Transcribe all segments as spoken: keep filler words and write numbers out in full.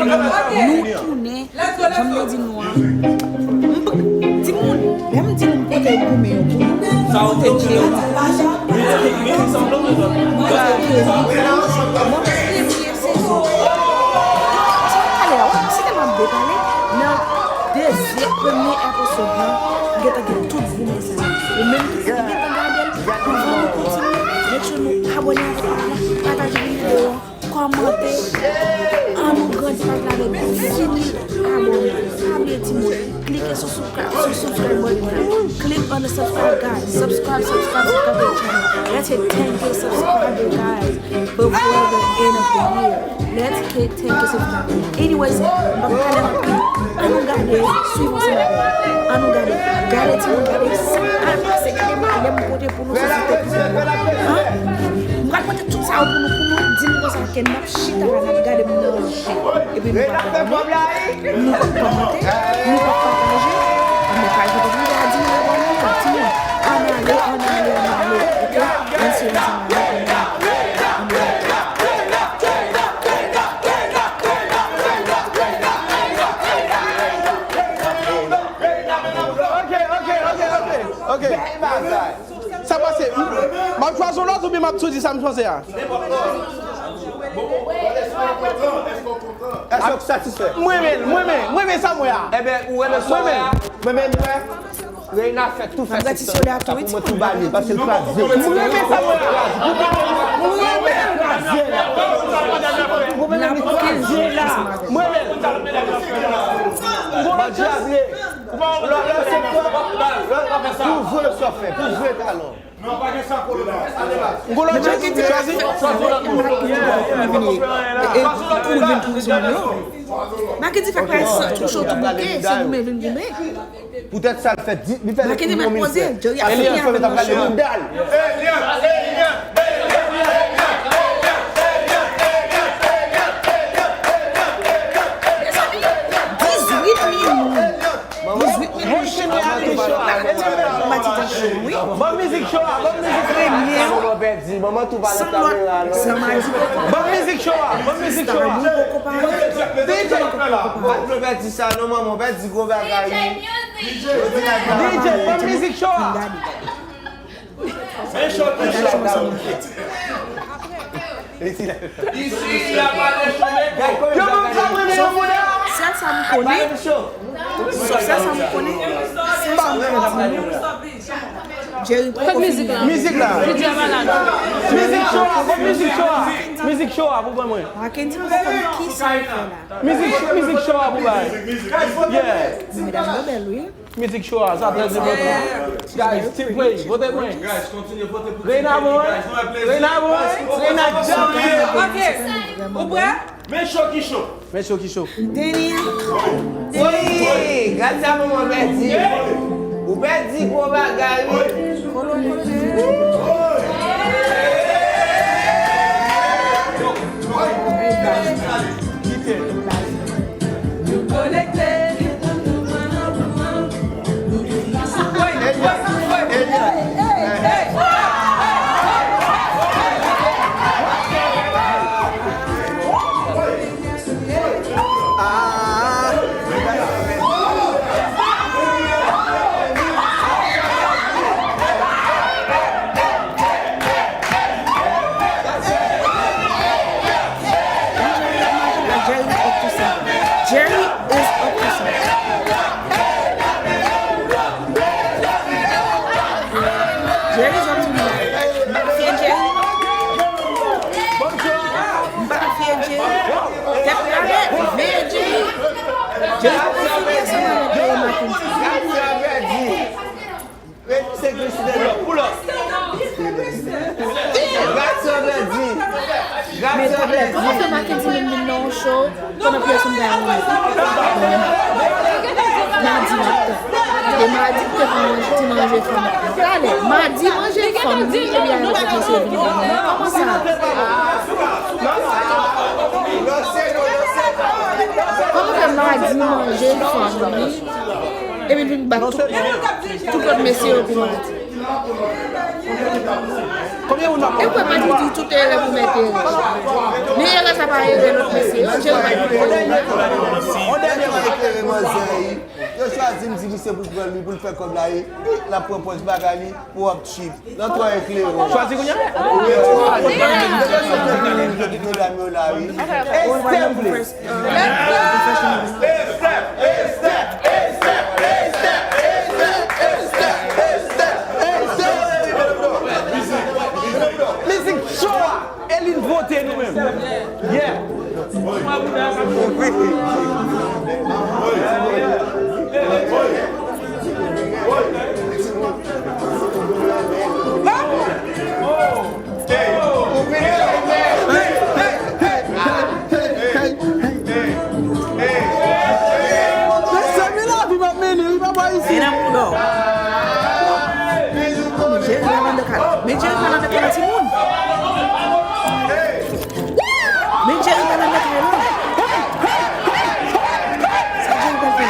Nou tounen, jan m te di nou an. M p-, timoun, lè m di nou m pote goumen yo pou nou, m pote goumen yo. Nan premye sezon. Ti pale a, wè, si tèlman m depale, nan dezyèm, premye episode lan, m gentan gen tout goumen sa yo. Ou menm ki gentan gade l, anvan nou kontinye, make sure nou abòne avèk nou, pataje videyo an, kòmante. An nou grandi paj la avèk fini abòne. Pa bliye timoun. Klike sou subscribe, sou subscribe button la. Click on the subscribe, guys. Subscribe, subscribe, subscribe to the channel. Let's hit ten K subscribers, guys, before the end of the year. Let's hit ten K subscribers. Anyways, m p ap pale anpil. An nou gade, swiv ansanm avè m. An nou gade. Gade timoun, gade sa k pral pase. Gade malè m pote pou nou sou site pou nou. An? M pral pote tout sa yo pou nou, pou nou di m konsa ke n ap chita la, n ap gade m nan je. Epi nou p ap abòne, nou p ap kòmante, nou p ap pataje. Anben, pa egzanp, nou a di nou abòne, timoun. Ann ale, ann ale, ann ale. Oke? Ann swiv ansanm avè m, ann ale, ann ale. Ok, ok, ok, ok, ok. Sa pase, m ap chwazi yon lòt oubyen m ap tou di sa m panse a? Èske w satisfè? Mwen renmen, mwen renmen, mwen renmen sa m wè a. Ebyen, ou renmen sa w wè a? Mwen renmen, mwen renmen, mwen renmen. Reyna fè tou fè sèks sa pou mwen tou ba li, paske l kraze. Mwen renmen sa mwen. Mwen renmen l kraze la. Mwen renmen l kraze la. Mwen renmen l. Bon, Diable. Lò, lò, se pou, pou vre sa w fè, pou vre talon. Golo James, chwazi. Pou l vin prizon yo. Mackendy fè kay san tou cho tou bouke, se goumen vin goumen. Poutèt sa l fè di, li fè li pou yon mil frè. Elian fè met ap gade mouda l. Mezanmi, dizuit minit. Dizuit minit. Mwen chita nan cho a, mwen ti jan cho, wi. Ban mizik cho a, ban mizik premye. Manman pèdi, manman tou pa nan kamera non. Ban mizik cho a, ban mizik cho a. D J, pa t vle pèdi sa non, manman, pèdi gwo bagay wi. D J, ban mizik cho a. Men cho ki cho. Isi, la pa de cho, men yo menm sa mwen menm mouda. Sèl sa m konnen. Sèl sa m konnen. Sèl sa m konnen. Jerry poko fini. Mizik la. Mizik cho a, bon, mizik cho a. Mizik cho a pou ban mwen. Mackendy poko konn kisa l fè la. Mizik, mizik cho a pou bay. Yeah. Medam yo bèl wi. Mizik cho a, sa trè enpòtan. Guys, team Prey, vote mwen. Reyna bon, hein? Reyna bon, hein? Reyna djanm, hein? Ok. Ou prè? Men cho ki cho. Men cho ki cho. Deni. Wi, gad sa manman pèdi. Ou pèdi gwo bagay wi. Kolo, kolo. Kite. Jerry is up to something. Jerry is up to something. Jerry is up to something. M pa fè Jerry. M pa fè Jerry. Tèt la rèd, men Jerry. Jerry pa fè Jerry. Redi se Grace Taylor, pull up. Grace Taylor di. Grace Taylor di. Kòman fè Mackendy menm vin nan yon show pandan pyès moun pa yon moun? Madi maten. E madi te manje, te manje fanm. Talè, madi manje fanm, li, epi a yo te panse vin nan. Kòman sa? Kòman fè madi manje fanm, li? Epi l vin bat tout, tout lòt mesye yo pou mwen. Konbyen moun n ap... E kwè mwen di tout erè pou mèt erè. Men erè sa pa erè lòt mesye yo, Jerry pa gen pwoblèm. Se pou pran li, pou l fè kòb la, epi l ap pran pòz bagay li, pou w ap trip. Nan twa eklere w. Chwazi kounye a? Medam yo la, wi. Step, please. Mizik cho a, e li n vote nou menm. Yeah. Mezanmi, lavi m ap mennen, wi, papa, isi. E nan mouda w. Men Jerry pa nan de kay la. Men Jerry pa nan de kay la, timoun. Men Jerry pa nan de kay la. Sa Jerry pral fè?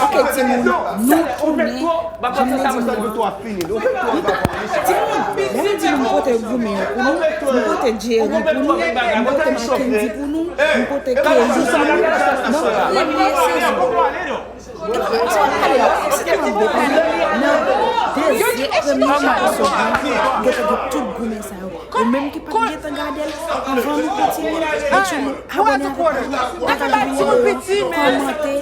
Ok, timoun, nou konnen. Jan m te di nou an, timoun, lè m di nou m pote Goumen yo pou nou, m pote Jerry pou nou, m pote Mackendy pou nou, m pote Kelly pou nou, nan premye sezon. Epa, se pa pale la, se te m ap depale. Nan dezyèm, premye sezon, gentan gen tout Goumen sa yo. Ou menm ki pa t gentan gade l, anvan nou kontinye, make sure nou abòne avèk paj la, pataje videyo yo, kòmante.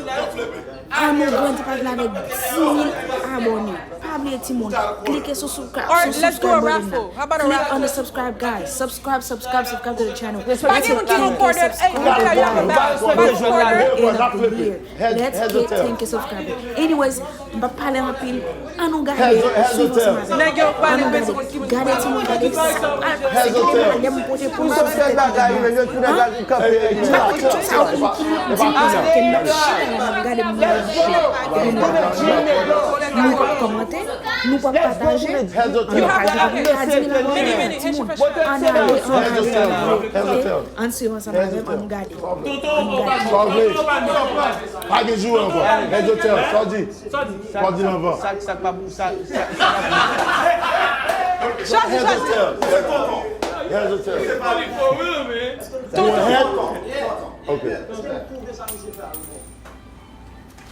An nou grandi paj la avèk dis mil abòne. Pa bliye timoun, klike sou subscribe, sou subscribe button nan. Click on the subscribe, guys. Subscribe, subscribe, subscribe to the channel. Let's hit ten K subscriber, guys, before the end of the year. Let's hit ten K subscriber. Anyways, m p ap pale anpil. An nou gade, swiv ansanm avè m. An nou gade, gade timoun, gade sa k pral pase, gade bagay m pote pou nou sou sèt. An? M pa konn tout sa yo pou nou, pou nou di konsa, ke n ap chita la, n ap gade moun yo ap fè. Nou p ap kòmante, nou p ap pataje, nou pa ka di nou ka di mil abòne, timoun. Ann ale, ann ale, ann ale, ann swiv ansanm avè m, ann gade. Ann gade. Pa gen jou ankò. Rèd Zotè, sa w di? Sa w di? Sa w di anvan? Sa, sa k pa pou, sa, sa. Chwazi, chwazi. Rèd Zotè. Se pa li fò, wi, men. Tonton. Ok.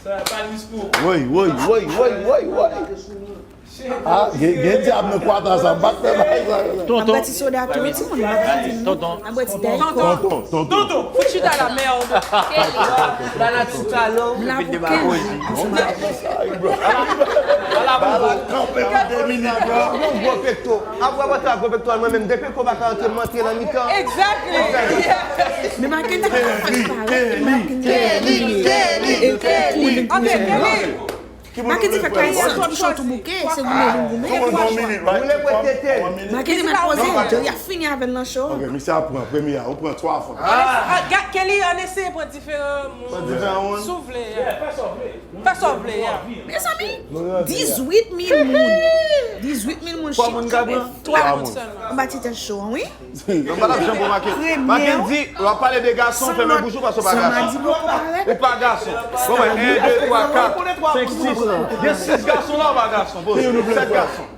Sa pa diskou. Woy, woy, woy, woy, woy, woy. Ah, gen, gen dyab nan kwata sa, m pa t fè bagay sa yo la. Tonton. N ap bwè ti soda tou, wi, timoun, n ap bwè ti, tonton, n ap bwè ti dayè. Tonton, tonton. Tonton, fout chita la, merde. La nati kalo. M la pou kenz jou. Ay, bro. Ala kanpe pou de minit, bro. Yon gwo pekto. Apre w ap antre ak gwo pekto a, mwen menm, depi l ko pa ka antre, m antre nan mitan. Exactly. Men Mackendy pa ka fache parèt, Mackendy. Kelly, Kelly, Kelly. Antre, Kelly. Mackendy fè kay santi chòt ou bouke, se goumen pou goumen. Mackendy mèt poze, Jerry ap fini avè l nan cho. Ok, misye ap pran premye a, ou pran twa fwa. Ah, ah, ga-, Kelly, ann eseye pran diferan moun. Pran diferan moun. Si w vle, yeah. Fè sa w vle, yeah. Mezanmi, dizuit mil moun. Dizuit mil moun chita. Twa moun sèlman. Anba ti tèt cho an, wi. Yo pa t ap janm remake. Mackendy, w ap pale de gason, fèmen bouch ou, paske w pa gason. Ou pa gason. Bon, mwen, en, de, twa, kat, senk, sis. Gen sis gason la, ou pa gason. Bon, sèt gason.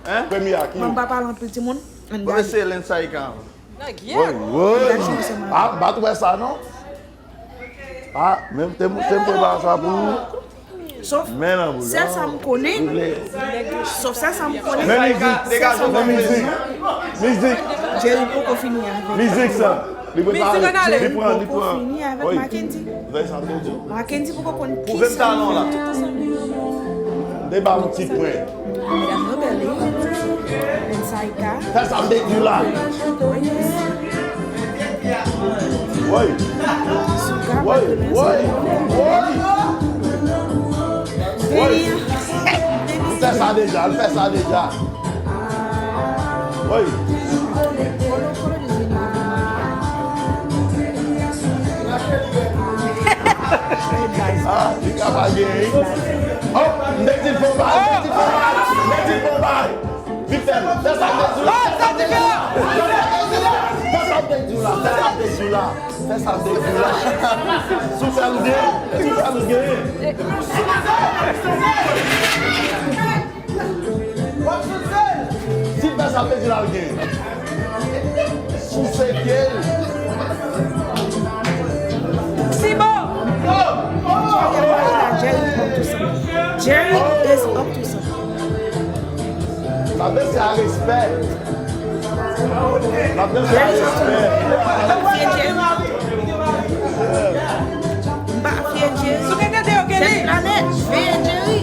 Hein? Premye a ki? Mwen pa pale anpil, timoun. Ann gade. Bon, se Lens Ayika. Woy, woy. Ah, m pa t wè sa, non. Ah, men te, te m prepare sa pou ou. Sof sèl sa m konnen. Sof sèl sa m konnen. Men mizik, men mizik, mizik. Jerry poko fini avèk. Mizik sa. Li prepare. Li pran, li pran. Jerry poko fini avèk Mackendy. Mackendy poko konn kisa li fè. Tout ansanm. M te ba yon ti pwen. Medam yo bèl, wi. Ensaika. Fè sa m te di w la. Woy. Woy, woy, woy. Woy. Li fè sa deja, li fè sa deja. Woy. Ah, li ka pa genyen. Oh, m te di l fon bay, m te di l fon bay, m te di l fon bay. Vite fè, fè sa m te di w la, fè sa m te di w la, fè sa m te di w la, fè sa m te di w la, fè sa m te di w la. Si w fè l gen, si w fè l gen. Si l fè sa m te di l al gen. Souse ke l. Sibo! Jerry is up to something. Jerry is up to something. Sa vle se a respè. Sa vle se a respè. M pa fye Jerry. M pa fye Jerry. Sou gen tande yo, Kelly. Sèl planèt, veye Jerry.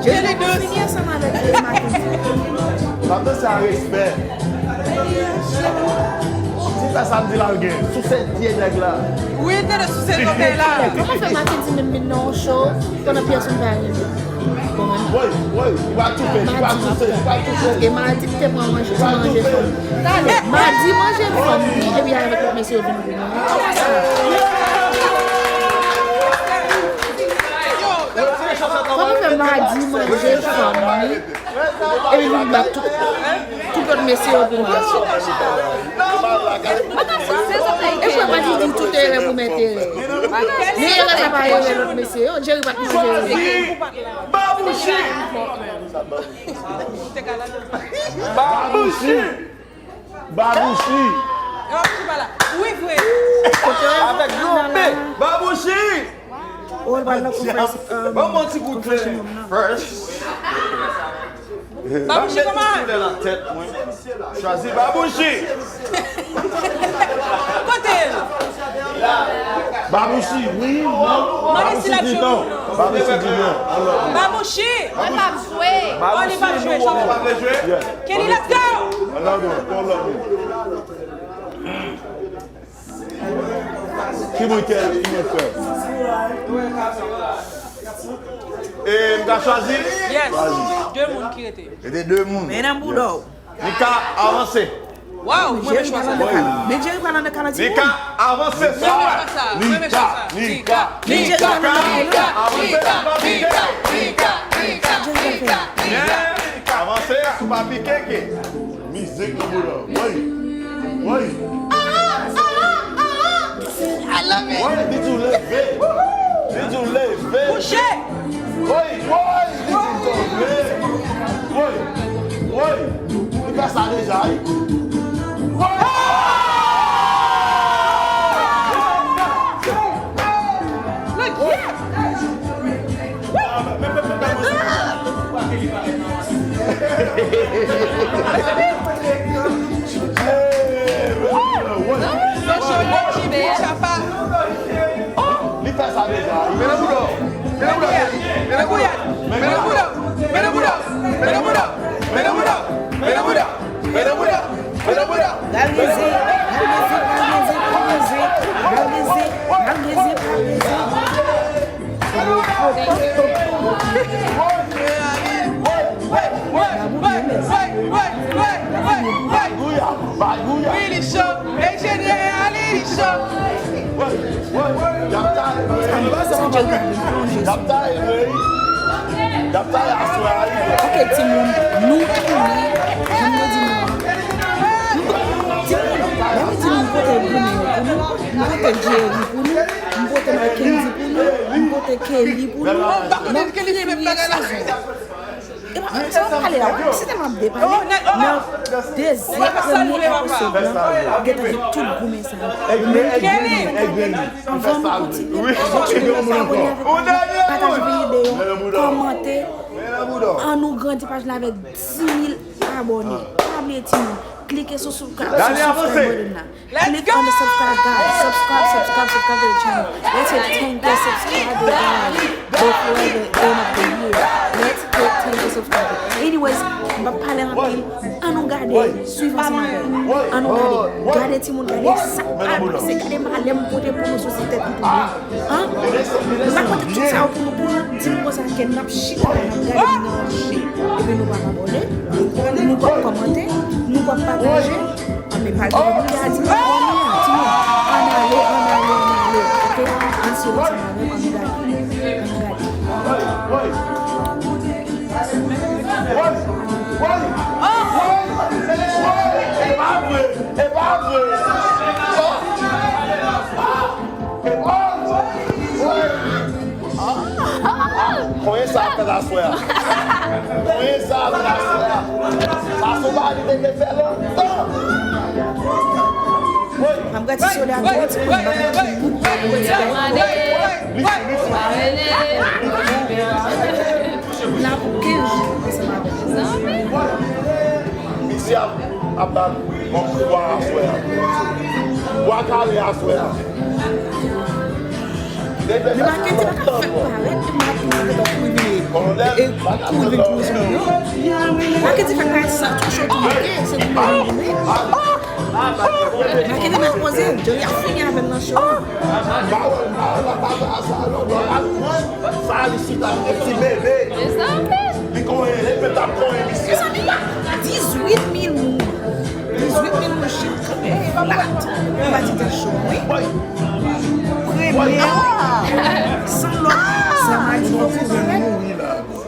Jerry ap fini ansanm avèk Jerry Mackendy. Sa vle se a respè. Si fè sa m di l al gen. Souse pye nèg la. Wi, tande souse l nan kay la. Kòman fè Mackendy menm vin nan yon show pandan pèsonn pa rive? Woy, woy, li pral toufe, li pral toufe, li pral toufe. Paske madi m te pran manje, ti manje fanm. Madi manje fanm, epi avèk lòt mesye yo vin goumen. Kòman sa? Kòman fè madi manje fanm li, epi vin bat tout, tout lòt mesye yo pou manje? E fwa madi di tout erè pou mèt erè. Men erè sa pa erè lòt mesye yo, Jerry pa t manje erè. Babouchi! Babouchi! Babouchi! Babouchi pa la. Wi, vre. Avèk yon B. Babouchi! Oh, l pral nan conference, um, Ban m yon ti kout konfèsyon nan. First. Babouchi, kòman? Koulè nan tèt mwen. Chwazi Babouchi. Kote l? Babouchi, wi, non. Mande si l ap jwe, wi, non. Babouchi di non. Babouchi! Mwen p ap jwe. Oh, li p ap jwe, chwazi. Kelly, let's go! Another one, another one. Ki moun ki, ki moun fè? E, m ka chwazi? Yes. De moun ki rete. Rete de moun. Men nan bouda w. Nika, avanse. Waw, mwen men chwazi. Men Jerry pral nan kala ti moun. Nika, avanse. Mwen men chwazi. Nika, Nika, Nika, Nika, avanse. Nika, Nika, Nika, Nika, Nika, Nika, avanse, sou pa pike ke. Mizik nan bouda. Woy. Woy. I love it. Woy, li di w leve. Li di w leve. Kouche. Woy, woy, li di w tonbe. Woy. Woy. Li fè sa deja, wi. Woy. Look here. Li fè sa deja. Mennen bouda. Mennen bouda. Mennen bouda. Mennen bouda. Mennen bouda. Mennen bouda. Mennen bouda. Mennen bouda. Mennen bouda. Mennen bouda. Gad mizik, gad mizik, gad mizik, gad mizik, gad mizik, gad mizik, gad mizik. Wi, li cho. Enjenyè a li, li cho. Y ap taye, y ap taye, y ap taye aswè a, wi. Ok, timoun, nou tounen, jan mwen di nou an. Timoun, lè mwen di nou m pote goumen yo pou nou, m pote Jerry pou nou, m pote Mackendy pou nou, m pote Kelly pou nou. N ap fini sezon. E pa, sa w ap pale la, wi, se tèlman ap depale. Nan dezyen premye episode lan, ou gentan gen tout goumen sa yo. Menm ki goumen yo. Anvan nou kontinye, abòne avèk nou, pataje videyo. deyò, kòmante. An nou grandi paj la avèk dis mil abòne. Pa bliye timoun, klike sou subscribe, sou subscribe button nan. Click on the subscribe, guys. Subscribe, subscribe, subscribe to the channel. Let's hit ten K subscribers, guys, before the end of the year. Let's hit ten K subscribers. Anyways, m p ap pale anpil. An nou gade, swiv ansanm avè m. An nou gade. Gade timoun, gade sa k pral pase. Gade malè m pote pou nou sou ti tèt nou tou. An? M pa konte tout sa yo pou nou, pou nou di m konsa ke n ap chita la, n ap gade moun nan mache. Epi nou p ap abòne, nou p ap kòmante, nou p ap pataje. An, men pa gen moun ki a di nou abòne a, timoun. Ann ale, ann ale, ann ale. Oke? Ann swiv ansanm avè m, ann gade. Ann gade. Konyen sa ap fèt aswè a? Konyen sa ap fèt aswè a? Sa se yon bagay li te vle fè lontan. Wi. M ap gade si yo la gwo ti moun, m ap gade si yo la gwo ti moun. La pou kenz jou ansanm avè m. Misye ap, ap bat yon kout bwa aswè a. Bwa kale aswè a. Li make di pa ka fèk parèt, li make di pa kouri vini. E kouri vini pou rezoud yo. Make di fèk parèt sa, tou cho tou make, se pou mwen. Make di mèt poze, Johnny ap fini avè l nan cho. Sa li sou tab, ti bebe. Li konyen, li mèt ap konyen misye. Mezanmi, dizwit mil moun. Dizwit mil moun chita kanpe flat. Ou pa di tèt cho, wi. Premye, san lòt, sa madi nou fè.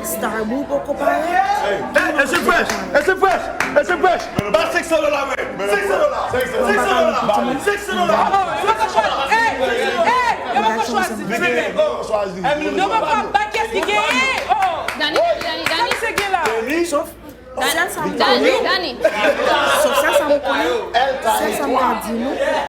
Starboy poko parèt. Hey, hey, e se fresh, e se fresh, e se fresh. Ba senk san dola, wi. Senk san dola. Senk san dola. Senk san dola. Oh, yo pa ka chwazi. Hey, hey, yo pa ka chwazi. Yo pa ka chwazi. Yo pa ka ba kiyès ki genyen. Oh. Dani, Dani, Dani. Sa misye gen la. Sof, sèl sa m konnen. Dani, Dani. Sof, sèl sa m konnen. Sèl sa m ka di nou.